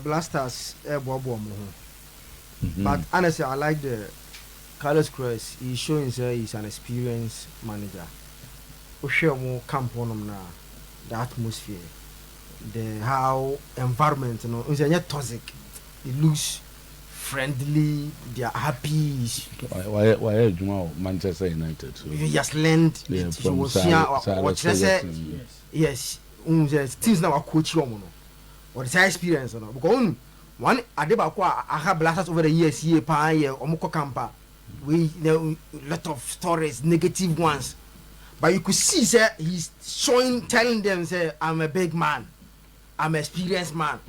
Black Stars ɛboaboa mo ho, but honestly, I like the Carlos Queiroz. He's showing say he's an experienced manager. Wohwɛ ɔmo camp hɔnom na the atmosphere, the how environment no n sɛ ɛnyɛ toxic. It looks friendly, they are happy. Wayɛ adwuma wɔ Manchester United, so he has learned it, so wɔsua, wɔkyerɛ sɛ yes, n sɛ teams na wakɔkyi ɔmo no, wɔde saa experience no, because onu one ade baako a aha Black Stars over the years yie paa yɛ ɔmo kɔ camp a, we know lot of stories, negative ones, but you could see say he's showing, telling them say, "I'm a big man, I'm an experienced man."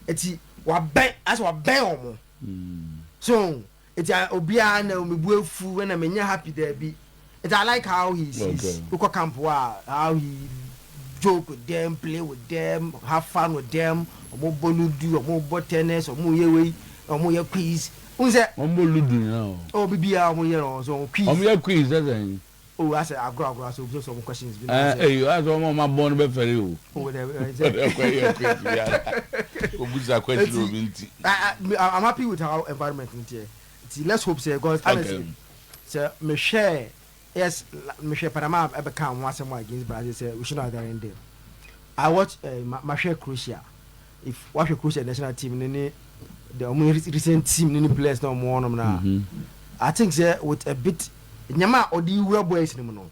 Eti wabɛn asɛ wabɛn ɔmo so eti obiara na omebu efu ɛna menya happy dɛbi. Eti I like how he's wokɔ camp wa, how he joke with them, play with them, have fun with them. Ɔmo bɔ ludo, ɔmo bɔ tennis, ɔmo yɛ wei, ɔmo yɛ quiz n sɛ. Ɔmo bɔ ludo nyina o. Ɔ bibiara ɔmo yɛ no so quiz. Ɔmo yɛ quiz ɛsɛ. O asɛ agorɔ agorɔ asɛ obi sɔ ɔmo questions bi. Ɛɛ eyi asɛ ɔmo abɔ no bɛ fɛrɛ o. O dɛ ɛ. Sɛ ɛkɔ yɛ quiz biara obusa question obi nti. I'm happy with how environment n tiɛ, ti let's hope say, because honestly sɛ mehwɛ, yes, mehwɛ Panama ɛbɛka ho asɛm against Brazil sɛ we should not have them. I watch mahwɛ Croatia. If wahwɛ Croatia national team ne the ɔmo recent team ne players na ɔmo wɔnom na I think say with a bit nyama a ɔde wura boys ne mu no,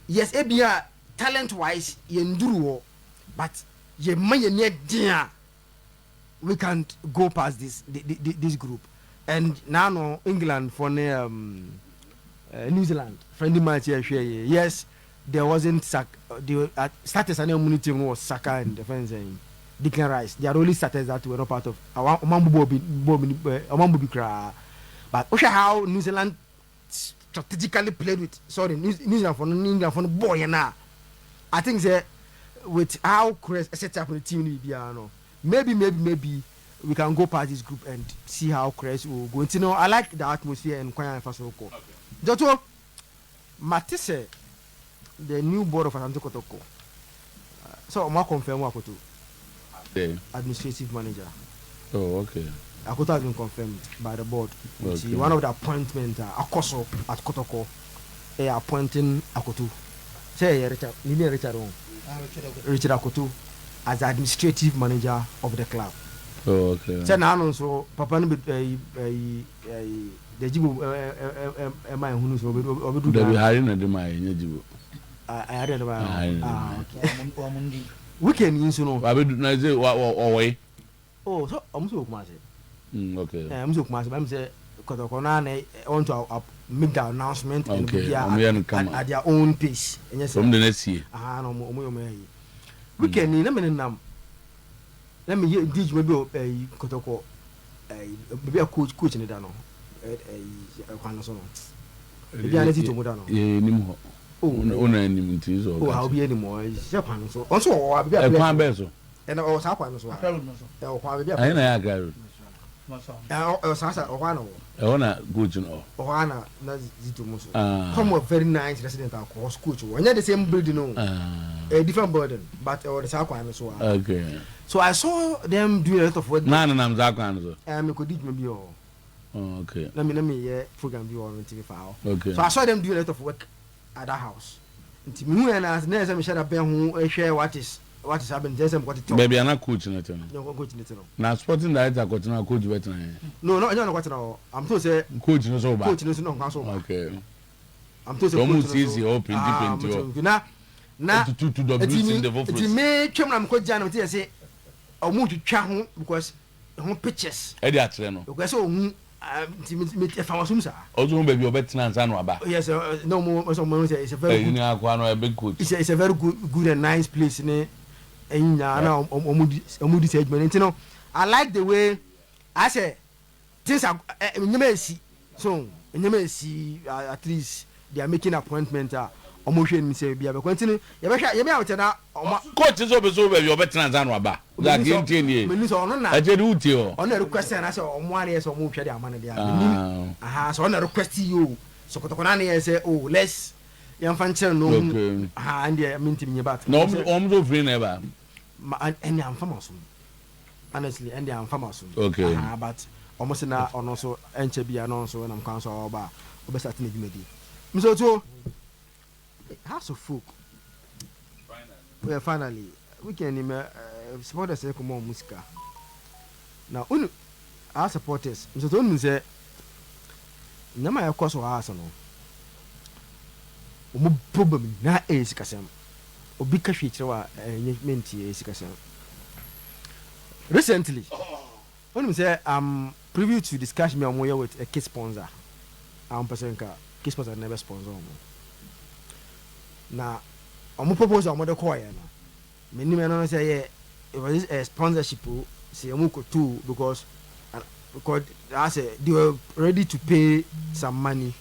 yes, ebia talent wise yɛn duru hɔ, but yɛ ma yɛn ni den a, we can go past this group. And now no England for ne New Zealand friendly match yɛ hwɛ yɛ, yes, there wasn't Saka. The starters and ɔmo team was Saka and defense and Declan Rice. They are only starters that were not part of our ɔmo bɔ bi bɔ bi ɔmo bi koraa. But wohwɛ how New Zealand strategically played with, sorry, New Zealand for England for no ball yɛn na I think say with how Chris set up the team ni biara no, maybe, maybe, maybe we can go past this group and see how Chris will go. Nti no, I like the atmosphere and kwan afa so kɔ jɔto mate sɛ the new board of Asante Kotoko so ɔmo confirm Akoto administrative manager. Oh, okay. Akoto has been confirmed by the board. Okay. One of the appointments akɔ so at Kotoko ɛ appointing Akoto sɛ ɛyɛ Richard nini, Richard o, Richard Akoto as the administrative manager of the club. Oh, okay. Sɛ n'ano nso papa no bɛ ɛyi ɛyi ɛyi de jibo ɛ ɛ ɛ ɛma ehunu so ɔbɛdu. Dabi, hari na de ma yɛ nye jibo. Ayare na de ma yɛ. Ah, okay. Weekend yi nso no. Wabedu na se wa ɔwɔ yi. Oh, so ɔmo sɛ Okumase. Okay. Ɛ ɔmo sɛ Okumase bɛn sɛ Kɔtɔkɔ naa na want to make the announcement and be at their own pace. Ɛnyɛ sɛ ɔmo de na sie. Ah, na ɔmo yɛ ɔmo yɛ yi. Weekend yi na mi nenam na mi yɛ di dwuma bi wɔ ɛyi Kɔtɔkɔ ɛyi beebi a coach ne da no, ɛyi ɛkwan no so no, ebi a ne ti to mu da no. Yɛ anim hɔ. O na anim nti sɛ ɔka. O ha, obi anim hɔ sɛ kwan no so ɔnso wɔ hɔ beebi a. Ɛkwan bɛɛ so. Ɛna ɔwɔ saa kwan no so a ɛwɔ kwan beebi a. Ɛyɛ na yɛ Accra Road. Ɛwɔ saa ɔhɔ ana wɔ. Ɛhɔ na coach no. Ɔhɔ ana na zito mu so. Some were very nice resident akɔ coach wɔ, ɛnyɛ the same building o, a different building, but ɛwɔ de saa kwan no so a. So I saw them doing a lot of work. Naa nenam saa kwan no so. Ɛɛ, mi kò di dwuma bi wɔ hɔ. Oh, okay. Na mi yɛ program bi wɔ hɔ nti mi fa hɔ. So I saw them doing a lot of work at that house. Nti mi hu yɛn na ne yɛ sɛ mi hyɛ da bɛn ho ehwɛ what is happening, nti ɛsɛ mi kɔ tete. Baabi ana coach no te no. Nyɛ coach ne te no. Na sporting director kɔtena, coach bɛ tena yɛn. No, ɛnyɛ ɔno kɔtena hɔ. I'm told sɛ. Coach no so ba. Coach no so na ɔnka so ba. I'm told sɛ coach no so. Wɔn siesie hɔ, paint paint hɔ. Na tutu WC de foforɔ. Eti mi twɛm na mi kɔ gya na mi ti yɛ sɛ ɔmo twitwa ho because ho pictures. Ɛde akyerɛ no. Because sɛ ohun nti mi ɛfa wɔn som saa. Ɔtun ho baabi ɔbɛtena nsa no aba. Yes, na ɔmo ɔsɛ ɔmo sɛ it's a very good. Ɛyi ni akɔ ano ɛbɛ coach. It's a very good and nice place ne ɛyi nyinaa na ɔmo di sɛ adwuma ne nti no, I like the way I say things are ɛ nneɛma esi so, nneɛma esi. At least they are making appointment a ɔmo hwɛ nim sɛ bi abɛkɔ, nti no yɛbɛhwɛ yɛbɛ awɔtɛ na ɔmo. Coach sɛ ɔbɛ so baabi ɔbɛtena nsa no aba. Zaki ntie nie. Menu sɛ ɔno na. Ɛkyɛ de wutie hɔ. Ɔno na request na sɛ ɔmo ani yɛ sɛ ɔmo hwɛ de ama no de a menim aha sɛ ɔno na request yi o, so Kɔtɔkɔ na ne yɛ sɛ, oh, let's yɛmfa nkyerɛ no hu aha, ɛndeɛ mentimi nye bat. Na ɔmo so firi na ɛba. Ma ɛne amfa ma so. Honestly, ɛnde amfa ma so. Okay. Aha, but ɔmo se na ɔno nso ɛnkyɛ bia no nso nam kwan so a ɔba a ɔbɛstart ne dwumadi. Mr. Otuo, Hearts of Oak. Yeah, finally weekend ni mɛ supporters yɛ kɔmɔ ɔmo sika. Na unu our supporters, Mr. Otuo, unu sɛ nneɛma a ɛkɔ so wɔ Hearts no, ɔmo problem nyinaa ɛyɛ sikasɛm. Obi ka hwee kyerɛ wa ɛnyɛ mɛntie, ɛyɛ sikasɛm. Recently, wonim sɛ I'm privy to discussion bi a ɔmo yɛ with a key sponsor a ɔmo pɛ sɛ nka key sponsor no bɛ sponsor ɔmo, na ɔmo proposal a ɔmo de kɔɔyɛ no, menim ɛno no sɛ ɛyɛ it was a sponsorship o, sɛ ɔmo kɔtu because asɛ they were ready to pay some money,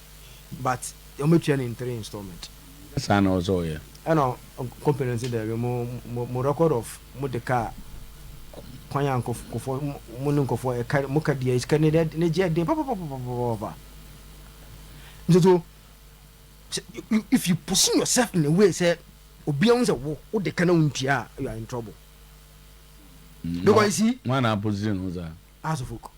but ɔmo tua no in three installment. Saa na ɔsɛ ɔyɛ. Ɛna company no sɛ dɛbi, mo record of mo de kaa kwan a nkɔfoɔ mo ne nkɔfoɔ ɛka mo ka deɛ sika ne ne gye den papapapapapa. Nso so if you position yourself in a way sɛ obiara sɛ wo de ka na wo ntua a, you are in trouble because you see. Wọn na position ho saa? Hearts of Oak.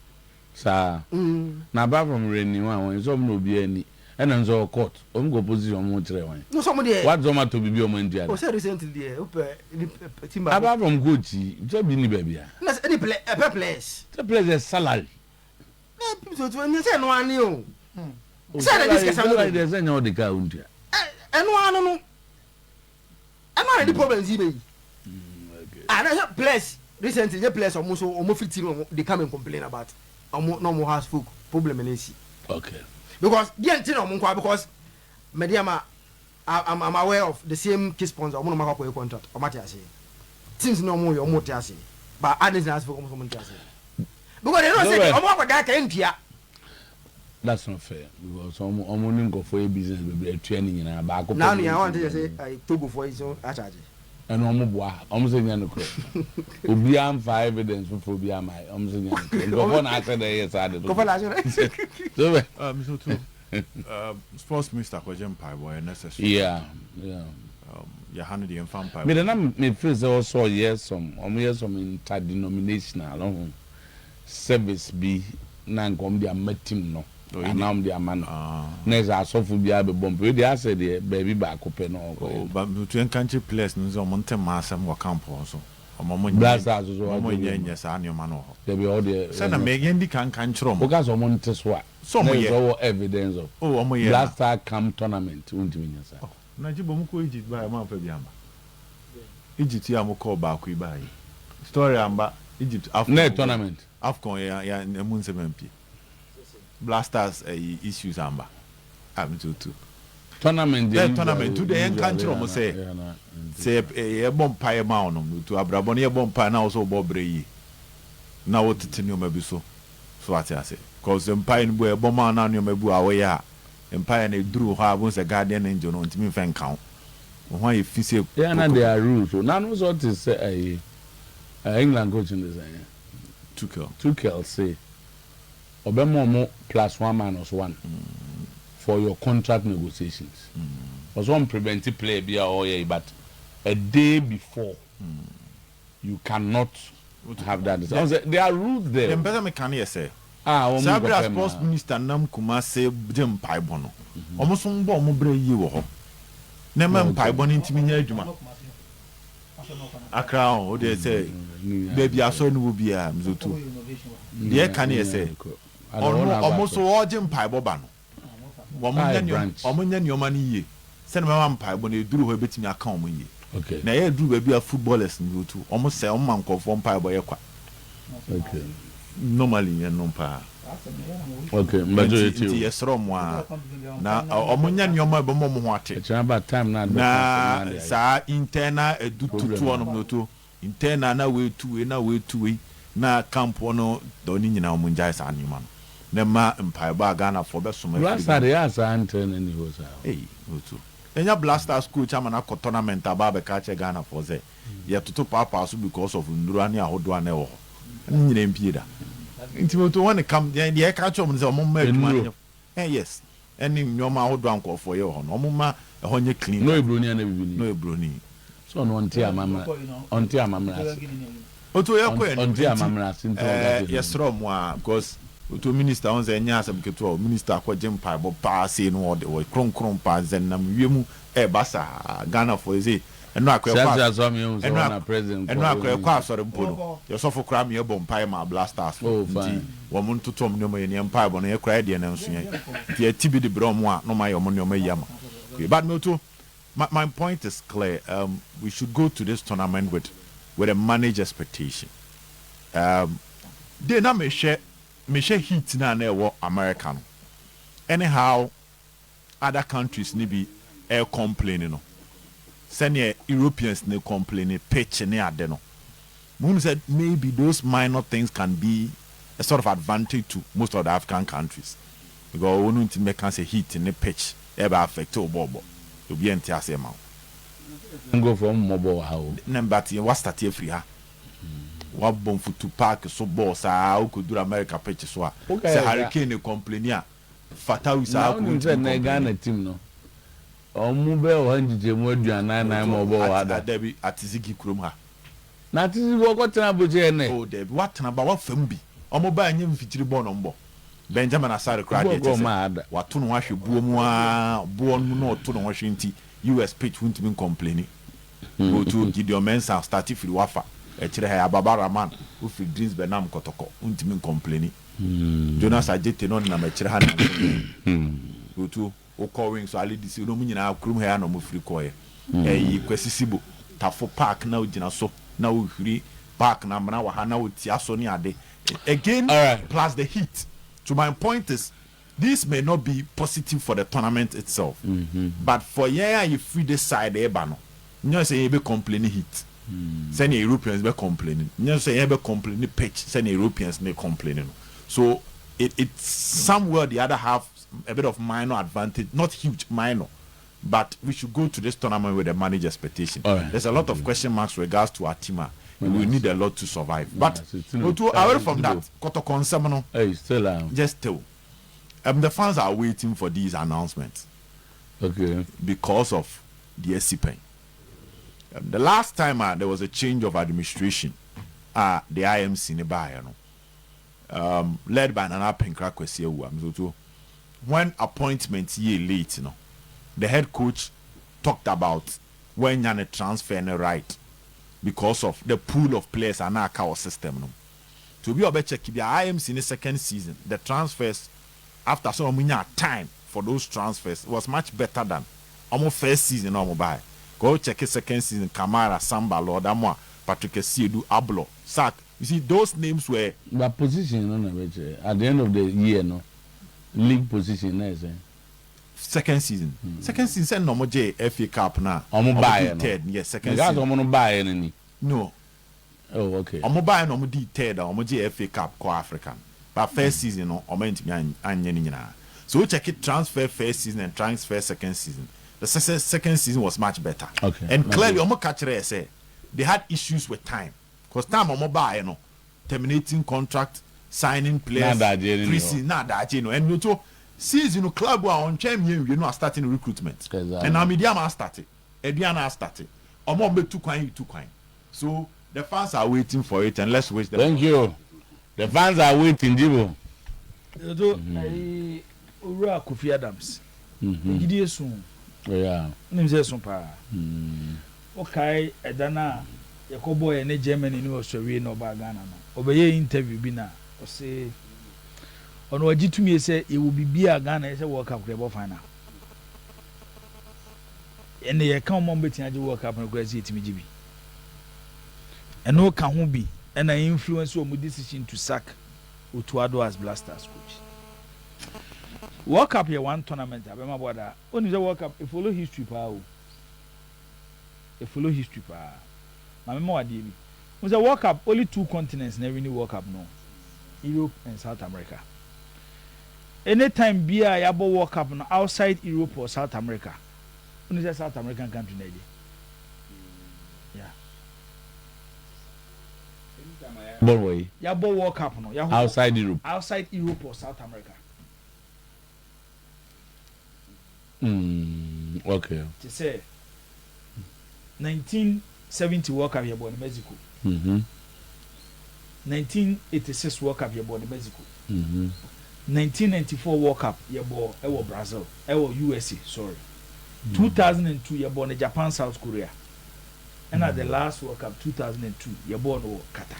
Saa. Na apart from reni wọn a wɔn nso ɔmo na obi ani ɛna nso ɔ court ɔmo kɔ position ɔmo kyerɛ wɔn. No sɛ ɔmo deɛ. Wati sɛ ɔmo atɔ bibi ɔmo ntua o da. Sɛ recently deɛ o pɛ ni team baako. Apart from coach yi sɛ bi ni baabi a. Na sɛ ɛni play ɛpɛ players. Sɛ players yɛ salary. Ɛ so to ɛni sɛ ɛno ani o. O Sɛ ɛna discuss salary ano. Deɛ sɛ nyɛ ɔde kaa o ntua. Ɛno ano no, ɛno ano di problems yi bɛ yi. Ah, na sɛ players recently nye players ɔmo so ɔmo firi team, ɔmo they come and complain about ɔmo na ɔmo Hearts of Oak problem na esi. Because deɛ nti na ɔmo nkɔ, because Medeama, I'm aware of the same key sponsor, ɔmo na ɔmo akɔ akɔyɛ contract, ɔmo ate ase, teams na ɔmo yɛ ɔmo te ase, but adi na asefo ɔmo so ɔmo nte ase because they know say ɔmo akɔ dan ka ntua. That's not fair because ɔmo ne nkɔfo yɛ business bebree atua ne nyinaa baako. Naa nua wɔn ti yɛ sɛ ayi Togo fo yi so akyagye. Ɛna ɔmo boa ɔmo sɛ nyɛ nokorɛ, obiara nfa evidence foforɔ bi ama yɛ, ɔmo sɛ nyɛ nokorɛ, nkɔfo na asɛ dɛ ɛyɛ saa de. Nkɔfo na asɛ dɛ. So bɛ. Mr. Otu, sports minister kɔgye mpaebɔ yɛ necessary. Yeah. Yɛha no deɛ mfa mpaebɔ. Mi de na mi feel sɛ ɔsɔ yɛ some ɔmo yɛ some interdenominational ɔho service bi na nka ɔmo de ama team no Oh, yi anaa ɔmo de ama no Ah. na ɛsɛ asɔfo bi abɛbɔ mpo ebi asɛ deɛ baabi baako pɛ na ɔkɔ Oh, yɛ. but Mr. Otu, yɛnka nkyerɛ players no sɛ ɔmo ntɛ mmaa asɛm wɔ camp hɔ nso. Ɔmo mo Black Stars nso ɔmo ɔmo nyɛ nyɛ saa nneɛma no wɔ hɔ. Dabi, ɔwɔ deɛ. Sɛ na mɛ yɛn di kan kan kyerɛ ɔmo. Woka sɛ ɔmo nte so a. Sɛ ɔmo na yɛ. ɛsɛ ɔwɔ evidence of. Oh, ɔmo yɛ. Black Star camp tournament wontumi nyɛ saa. Oh, na gye bɔ mo kɔ Egypt baa mo anfa bi amba. Egypt yi a mo kɔɔ baako yi baa yi. Story amba Egypt AFCON. Na yɛ tournament. AFCON yɛ ɛmu nsɛm ampie. Black Stars ɛyi issues amba. Ah, Mr. Otu. Tournament Then tournament tu de yɛn ka nkyerɛ ɔmo sɛ sɛ yɛbɔ mpaeɛ ma wo no tu abrabɔ no yɛbɔ mpaeɛ na wo sɛ wobɔ brɛ yie na wotete nneɛma bi so ate ase cause mpaeɛ no bu yɛbɔ ma wo na nneɛma bi a wɔyɛ a mpaeɛ no ɛduru hɔ a bohu sɛ guardian angel no ntumi mfɛ nka wo ho ayɛ fi sɛ Yeah, na there are rules o. Nanu sɔ te sɛ ɛyi England coach n de sɛ yɛ. Tuchel. Tuchel say ɔbɛma ɔmo plus one minus one for your contract negotiations. Ɔsɔ ɔmo prevent player bi a ɔyɛ yi, but a day before you cannot have that. Ɔsɛ there are rules there. Deɛ mpɛ sɛ meka no yɛ sɛ Ah, wɔn saa berɛ a nkɔpɛ sports ma. minister nam Kumase gye mpaebɔ no, ɔmo nso mbɔ ɔmo berɛ yie wɔ hɔ na ɛma mpaebɔ no ntumi nyɛ adwuma. Akra o deɛ sɛ baabi asɔre no wɔ biara mzoto deɛ ɛka no yɛ sɛ ɔno ɔmo so wɔgye mpaebɔ ba no, wɔn nyɛ nneɛma ɔmo nyɛ nneɛma no yie sɛne mɛma mpaebɔ no eduru hɔ ebetumi aka ɔmo yie. Na ɛyɛ duru baabi a footballers no tu ɔmo sɛ ɔmo ma nkɔfoɔ mpaebɔ yɛ kwa. Normally yɛn no paa. Okay, mbɛjɔ yɛ ti o. Nti yɛsrɛ ɔmo a na ɔmo nyɛ nneɛma a ɛbɛma ɔmo ho ate. Ɛkyɛn ba time na. Na saa internal edu tutu ɔnom no to internal na wei tu wei na wei tu wei na camp no dɔ ne nyinaa ɔmo ngyae saa nneɛma no na ma mpaebɔ a Ghanafoɔ bɛsoma. Black Stars yɛ asa ntɛ ni hɔ saa. Eyi otu ɛnya Black Stars coach ama na akɔ tournament aba abɛka kyerɛ Ghanafoɔ sɛ yɛtoto paapaa so because of nnura ne ahodoɔ a na ɛwɔ hɔ ne nyinaa mpie da. Nti otu wɔn ne kam deɛ ɛka kyerɛ ɔmo no sɛ ɔmo mma adwuma no nyɛ yes, ɛne nneɛma ahodoɔ a nkɔfoɔ yɛ wɔ hɔ no, ɔmo ma ɛhɔ nyɛ clean. N'o ye buroni ana bibini? N'o ye buroni. So ɔno ɔnte amammerɛ ase. Oto yɛ kɔ yɛn Ɔnte amammerɛ ase nti ɔka nti sɛ yɛsrɛ ɔmo a, because oto minister wɔn sɛ ɛnyɛ asɛm ketewa o. Minister akɔgye mpaebɔ paa sei no, ɔde wɔ kronkron paa sɛ nam wiem ɛɛba saa Ghana fo sɛ ɛno akɔ ɛkɔ Siasua so mi ehun sɛ ɛno wɔn na president ɛno kɔ akɔ ɛkɔ asɔre mpo no, yɛsɔfo koraa mi ɛbɔ mpae ma Black Stars fo. Oh, nti fine. Wɔn ntoto ɔmo nneɛma yɛ nea mpaebɔ no yɛ koraa yɛ deɛ no nso yɛn nti yɛti bi de brɛ ɔmo a na ɔmo ayɛ ɔmo nneɛma yi ama. Okay, but me to my point is clear. We should go to this tournament with a managed expectation. De na mehwɛ heat na ɛwɔ America no, anyhow other countries ni bi ɛ complain no, sɛnea Europeans ne complain pitch ne ade no, muhu sɛ maybe those minor things can be a sort of advantage to most of the African countries, because wɔn ntumi bɛka sɛ heat ne pitch ɛbɛ affect o bɔɔbɔ obi ɛnte ase ma wo. Nkurɔfoɔ mmɔbɔ wɔ ha o. Ne but yɛ wa start afiri ha, wabɔ mfutu park so bɔɔl saa, wokɔduru America pitch so a Okay, sɛ hurricane ne complain a fatawu saa Na wonim sɛ nnɛ Ghana team no, ɔmo bɛ ɔha nkyekyɛmu 44 ma ɔbɔ wɔ ha da. Dabi, atizigi kurom ha. Na ate sɛ wɔkɔtena abɔkyɛ nnɛ. O dabi, watena ba wafam bi, ɔmo ba nyɛ mfikyiri bɔɔl na ɔmo bɔ. Benjamin Asare koraa deɛ Bɔɔl kyɛ ɔmo ada. sɛ wato ne ho ahwɛ buo mu aa, buo no mu na ɔto ne ho hwɛ, nti US pitch wontumi ncomplain. Otu Gideon Mensah start firi wafa ɛkyerɛ ha, Ababa Rahman wofiri Dreams bɛnam Kɔtɔkɔ, wontumi ncomplain. Jonas Adjetey no ɔnenam akyerɛ ha nam. Otu wokɔ wing so, Ali Disi no mu nyinaa kurom ha na ɔmo firi kɔɔyɛ. Ɛyi Kwasi Sibo Tafo Park na ogyina so na ohwiri park na amena wɔ ha na otia so ne ade again. Plus the heat. So my point is, this may not be positive for the tournament itself, but for yɛn a yɛfiri this side ɛba no, nyɛ sɛ yɛn bɛ complain heat sɛnea Europeans bɛ complain, nyɛ sɛ yɛn bɛ complain pitch sɛnea Europeans ne complain no. So it somewhere or the other have a bit of minor advantage, not huge, minor, but we should go to this tournament with a managed expectation. There's a lot of question marks regards to our team. We will need a lot to survive. But to away from that, Kotoko nsɛm no, Hey, still just still, the fans are waiting for these announcements because of the SCP. The last time there was a change of administration, the IMC ne baeɛ no, led by Nana Pinkra Kwesi Awuah. When appointment yɛ late, the head coach talked about when you transfer no right because of the pool of players and aka system no. To be ɔbɛ check bi IMC in the second season, the transfers after so ɔmo nya time for those transfers was much better than ɔmo first season na ɔmo buy. Go check it, second season, Kamara, Samba, Lord Amoah, Patrick Asiedu, Ablo, Sack. You see those names were But position no na bɛkyerɛ at the end of the year no, league position na ɛsɛ. Second season. Second season sɛ na ɔmo gye FA Cup na. Ɔmo baayɛ no. Third, yes, second Because season. ɔmo no baayɛ no ni. No. Oh, okay. Ɔmo baayɛ na ɔmo di third a ɔmo gye FA Cup kɔ Africa. But first season no, ɔmo ntumi anyɛ ne nyinaa. So we check it, transfer first season and transfer second season. The second season was much better. And clearly ɔmo ka kyerɛ yɛ sɛ they had issues with time. Because time ɔmo baayɛ no, terminating contract, signing players, Na adagye ne ni hɔ. pre-season na adagye no. And so season no, club a ɔntwɛn mmienu wie no a starting recruitment. And now media ma start it. Aduana start it. Ɔmo ɔmo tu kwan yi tu kwan. So the fans are waiting for it and let's wait them. Thank you. The fans are waiting, Jibo. Dodo ayi Owura Kofi Adams egidi esun. Nim sɛ esun paa. Wokae ɛda no a yɛkɔbɔɔ yɛ ne Germany ne ɔsɔwie na ɔbaa Ghana no, ɔbɛyɛ interview bi na ɔse ɔno ɔgye tumi sɛ yɛwɔ biribi a Ghana yɛ sɛ World Cup kora yɛbɔ final, ɛnna yɛka wɔn a wɔbɛtumi agye World Cup no koraa sɛ yɛtumi gye bi. Ɛno ka ho bi ɛna influence wɔn decision to sack Otto Addo as Black Stars coach. World Cup yɛ one tournament a bɛma bɔ da onim sɛ World Cup e follow history paa o, e follow history paa. Maame ma wadeɛ bi n sɛ World Cup, only two continents na win World Cup no, Europe and South America. Anytime bi a yɛabɔ World Cup no outside Europe or South America, onim sɛ South American country na ɛgye, yeah. Bɔɔl wɔ yi. Yɛabɔ World Cup no yɛahɔ Outside Europe. Outside Europe or South America. Te sɛ 1970 World Cup, yɛbɔ no Mexico. 1986 World Cup yɛbɔɔ no Mexico. 1994 World Cup yɛbɔɔ ɛwɔ Brazil, ɛwɔ USA, sorry. 2002 yɛbɔɔ no Japan, South Korea. Ɛna the last World Cup 2002 yɛbɔɔ no wɔ Qatar.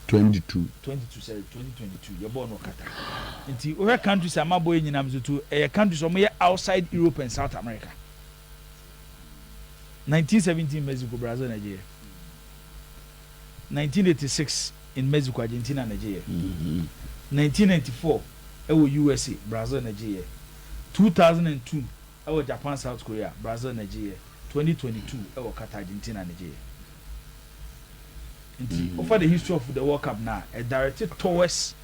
22. 22, sorry, 2022 yɛbɔɔ no wɔ Qatar. Nti wohwɛ countries a mabɔ yi nyinaa nso to ɛyɛ countries a wɔyɛ outside Europe and South America. 1917 Mexico, Brazil na ɛgyeeɛ. 1986 in Mexico, Argentina na ɛgyeeɛ. 1994 ɛwɔ USA, Brazil na ɛgyeeɛ. 2002 ɛwɔ Japan, South Korea, Brazil na ɛgyeeɛ. 2022 ɛwɔ Qatar, Argentina na ɛgyeeɛ. Nti wofa the history of the World Cup na ɛ directed towards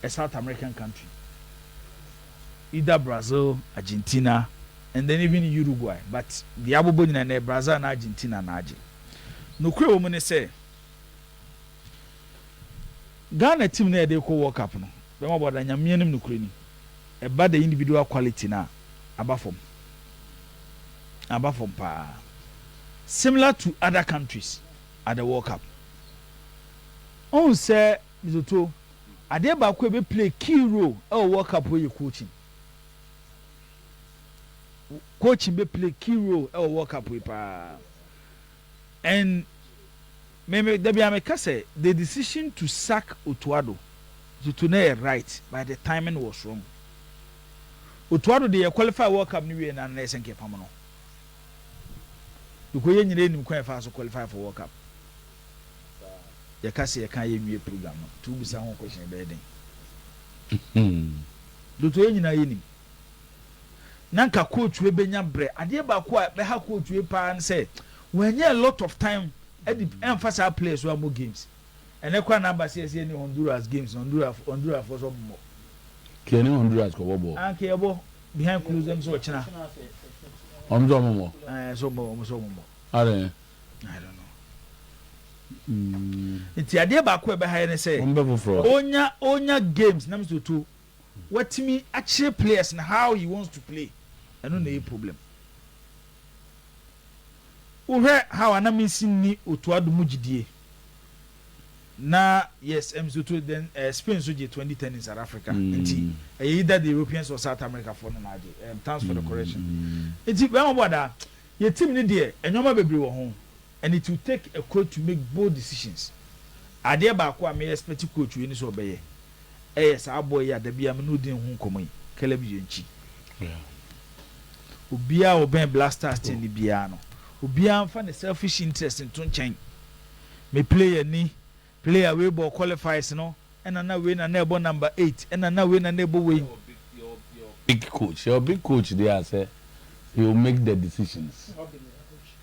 a South American country, either Brazil, Argentina and then even Uruguay, but deɛ abobɔ nyinaa na Brazil na Argentina na agye. Nokura wɔ mu ne sɛ Ghana team na yɛde kɔ World Cup no, bɛma bɔda Nyame anim nokura ni, ɛba the individual quality na aba fam, aba fam paa, similar to other countries at the World Cup. Ɔn sɛ Mizoto adeɛ baako a ebe play key role ɛwɔ World Cup wɔ yɛ coaching. Coaching bɛ play key role ɛwɔ World Cup yi paa, and mɛmɛ dabi ameka sɛ the decision to sack Otto Addo tutu na yɛ right, but the timing was wrong. Otto Addo de yɛ qualify World Cup ni wie na na ɛsɛ nkɛ pam no, because yɛn nyinaa nim kwan yɛ fa so qualify for World Cup. Yɛka sɛ yɛka yɛ nwie program no tu bisa ho question bɛyɛ den doto. Yɛn nyinaa yɛ nim na nka coach wei bɛnya brɛ. Adeɛ baako a bɛha coach wei paa ne sɛ wɔnyɛ a lot of time ɛde ɛnfa saa players wɔ amo games. Ɛnɛ kora n'aba sɛ yɛsɛ ne Honduras games, Honduras fɔ so ɔmo Kìí ní Honduras kò bɔ bɔ. Anka yɛbɔ behind close them sɛ ɔkyena. Ɔmo sɛ ɔmo mɔ. Ɛɛ, sɛ ɔmo sɛ ɔmo mɔ. Adɛ. I don't know. Nti adeɛ baako a ɛbɛha yɛ ne sɛ Ɔmo bɛ foforɔ. onya games na Mr. Oto watumi akyerɛ players na how he wants to play, ɛno na ɛyɛ problem. Wohwɛ how anamisi ni Otto Addo mu gyidie na yes, Mr. Oto, then Spain nso gye 2010 in South Africa. Nti ɛyɛ either the Europeans or South America for no na agye. Thanks for the correction. Nti bɛrɛ bɔ ada yɛ team ni deɛ, ɛnneɛma bebree wɔ ho and it will take a coach to make bold decisions. Adeɛ baako a meyɛ expect coach wei ni sɛ ɔbɛyɛ ɛyɛ saa boy yi a dabi a me no di ne ho nkɔmɔ yi, Caleb Yirenkyi. Obiara a ɔbɛn Black Stars team ni biara no, obiara nfa ne selfish interest nto nkyɛn. Me player ni player wei bɔ qualifiers no, ɛna na wei na na ɛbɔ number 8, ɛna na wei na na ɛbɔ wei. Big coach, your big coach there say he will make the decisions.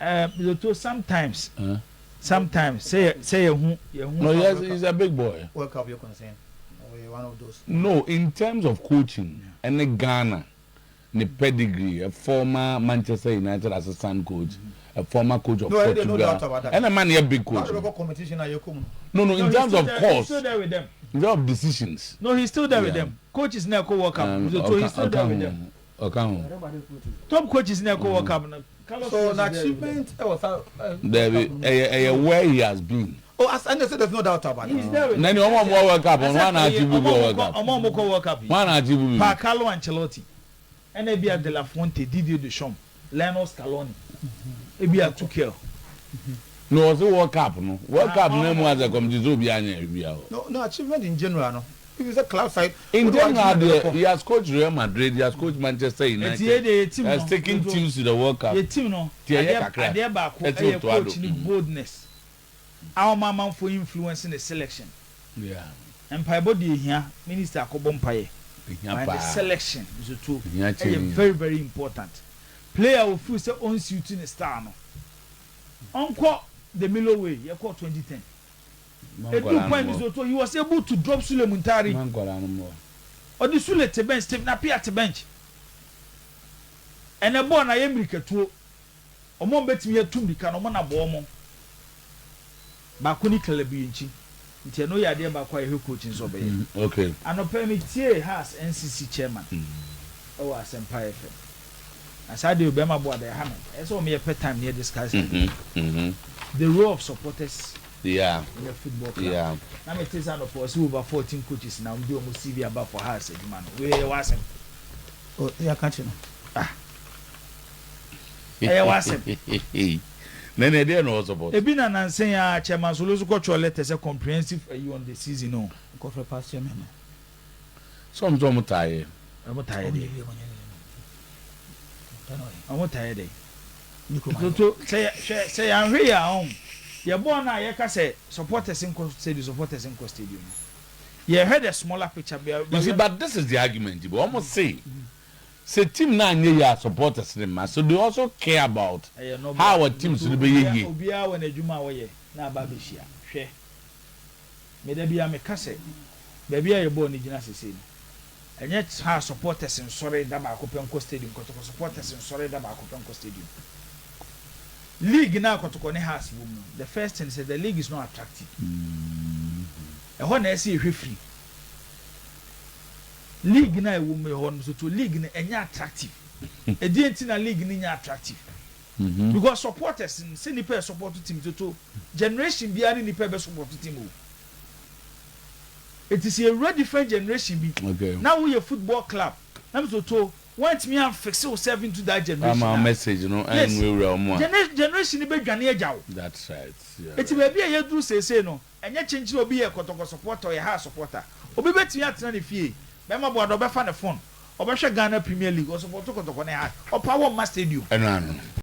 Zoto, sometimes Huh? sometimes sɛ yɛ hu. No, yes, he's a big boy. World Cup, you're concerned. Or you're one of those. No, in terms of coaching, ɛne Ghana, ne pedigree, a former Manchester United assistant coach, a former coach of No, I- no Portugal. doubt about that. And a man here big How coach. do we go competition are you come? No, in No, he's terms still of there, he's course, still there with them. In terms of decisions. No, he's still there with them. Coaches na ɛkɔ World Cup. Zoto, he's still there with them. Ọ̀kan. Top coaches na ɛkɔ World Cup na Carlos So Queiroz an is there with them. achievement was There, ɛyɛ where he has been. Oh, as I said, there's no doubt about He's it. there with Nani ọmọ ọmọ World Cup, wọn na achieve bi World Cup. Ɔmo kɔ World Cup yi. Wọn na achieve bi. Pa Carlo Ancelotti, ɛna ebi a De La Fuente, Didier Deschamps, Lionel Scaloni, ebi a Tuchel. No, ɔsɛ World Cup no. World Cup na mu as a committee so obi anya ebi a. No achievement in general, no. If you say club side, In what do I general, achieve there, he has coached Real Madrid, he has coached Manchester United. Eti yɛ de yɛ team He no. has taken teams to the World Cup. Yɛ team no. Ti ɛyɛ Adeɛ kakra. adeɛ baako Ɛti ɛyɛ Otto Addo. coach ni boldness a ɔmo amanfo influence ne selection. Mpaebɔ de ehia minister akɔbɔ mpaeɛ. Ehia And the paa. selection nso Ehia ɛyɛ kyɛn. very very important. Player ofiri sɛ ɔnsuit ne style no, ɔnkɔ the Milo way yɛkɔ 2010. Edu point nso to he was able to drop Sule Muntari. Mankɔla no mɔ. Ɔde Sule te bench, Stephen Appiah te bench. Ɛnɛ bɔɔl na yɛ mirikatuo, ɔmo bɛtumi atu mirika no, ɔmo na bɔɔ mo baako ne Caleb Yirenkyi. Nti ɛno yɛ adeɛ baako a yɛhwɛ coach nso ɔbɛyɛ. Anɔpɛ mi tie Hearts NCC chairman ɛwɔ Asɛmpa FM na saa deɛ obɛma bɔ ada ɛha no, ɛsɛ wɔn yɛ pɛ time ne yɛ discuss the role of supporters. Ɛyɛ football club. Na me te sɛ anɔpa ɔse over 14 coaches na wɔn de wɔn CV aba for Hearts adwuma no. Wei ɛyɛ w'asɛm. Oh, yɛ aka kyerɛ no. Ah. Ɛyɛ w'asɛm. Na ɛnna ɛdeɛ na ɔwɔ support. Ebi na nansa yi ara Chairman Solo nso kɔtwerɛ letter sɛ comprehensive ayi on the season o. Nkɔfrɛ past chairman no. Sɛ ɔmo sɛ ɔmo taa yɛ. Ɔmo taa yɛ deɛ. Ɔmo taa yɛ dɛ. Toto sɛ yɛ hwɛ sɛ yɛanhwɛ yie a ɔn yɛ bɔɔl no a yɛka sɛ supporters nkɔ stadium supporters nkɔ stadium no yɛhwɛ the smaller picture. You see, but this is the argument bi ɔmo se sɛ team no anyɛ yie a, supporters ne ma, so they also care about Ɛyɛ noble. How a teams no bɛyɛ yie. Obiara wɔ n'adwuma a ɔyɛ na aba abɛhyia. Hwɛ, me da biara meka sɛ baabi a yɛ bɔɔl no gyina sesei no, ɛnyɛ ha supporters nsɔre da baako pɛ nkɔ stadium, Kɔtɔkɔ supporters nsɔre da baako pɛ nkɔ stadium. League na Kɔtɔkɔ ne Hearts wɔ mu no, the first thing sɛ the league is not attractive. Ɛhɔ na ɛsɛ yɛhwɛ firi. League na ɛwɔ mu hɔ no so to league no ɛnyɛ attractive. Ɛdeɛ nti na league no nyɛ attractive? Because supporters no, sɛ nipa yɛ support team toto, generation biara ne nipa bɛ support team o. Eti sɛ yɛwura different generation bi na woyɛ football club na mi toto wɔntumi anfix yourself into that generation. Ama message no. Yes. Ɛnwurawura ɔmo a. Generation ni bɛ dwane agya wo. That's right. Eti baabi a yɛduru seesei no, ɛnyɛ kyenkyen obi yɛ Kɔtɔkɔ supporter, ɔyɛ ha supporter. Obi bɛtumi atena ne fie, bɛrima Boado, ɔbɛfa ne phone, ɔbɛhwɛ Ghana Premier League, ɔsupport Kɔtɔkɔ ne ha, ɔpa wɔ mma stadium. Ɛno ano.